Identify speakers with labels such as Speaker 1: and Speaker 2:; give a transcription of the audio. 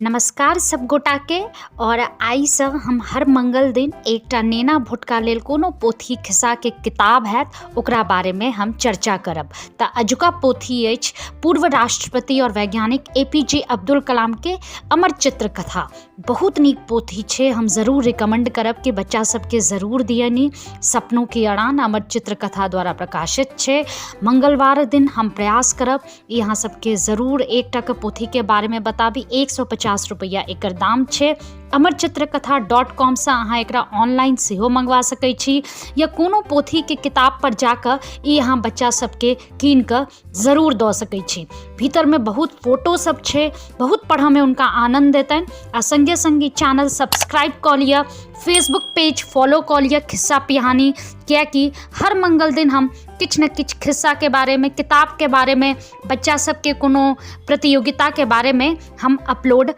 Speaker 1: नमस्कार सब गोटाके। और आइसँ हम हर मंगल दिन एकटा नेना भुटका लेल कोनो पोथी खिस्साके किताब हैत, ओकरा बारेमे हम चर्चा करब। तऽ अजुका पोथी अछि पूर्व राष्ट्रपति और वैज्ञानिक APJ Abdul कलामके अमर चित्रकथा। बहुत नीक पोथी छै, हम जरूर रिकमेंड करब कि बच्चा सबके जरूर दियनि। सपनों की अड़ान अमर चित्रकथा द्वारा प्रकाशित छै। मंगलवार दिन हम प्रयास करब ई अहाँ सबके जरूर एकटाके पोथीके बारेमे बताबी। 150 रुपैआ एकर दाम छै। amarchitrakatha.com अहाँ एकरा ऑनलाइन सेहो मंगवा सकै छी या कोनो पोथीके किताब पर जाकऽ ई अहाँ बच्चा सबके कीन कऽ जरूर दऽ सकै छी। भीतरमे बहुत फोटो सब छै, बहुत पढ़ऽमे हुनका आनन्द एतनि। आ सङ्गे सङ्ग ई चैनल सब्सक्राइब कऽ लिअ, फेसबुक पेज फॉलो कऽ लिअ खिस्सा पिहानी, कियाकि हर मंगल दिन हम किछु ने किछु खिस्साके बारेमे, किताबके बारेमे, बच्चा सबके कोनो प्रतियोगिताके बारेमे हम अपलोड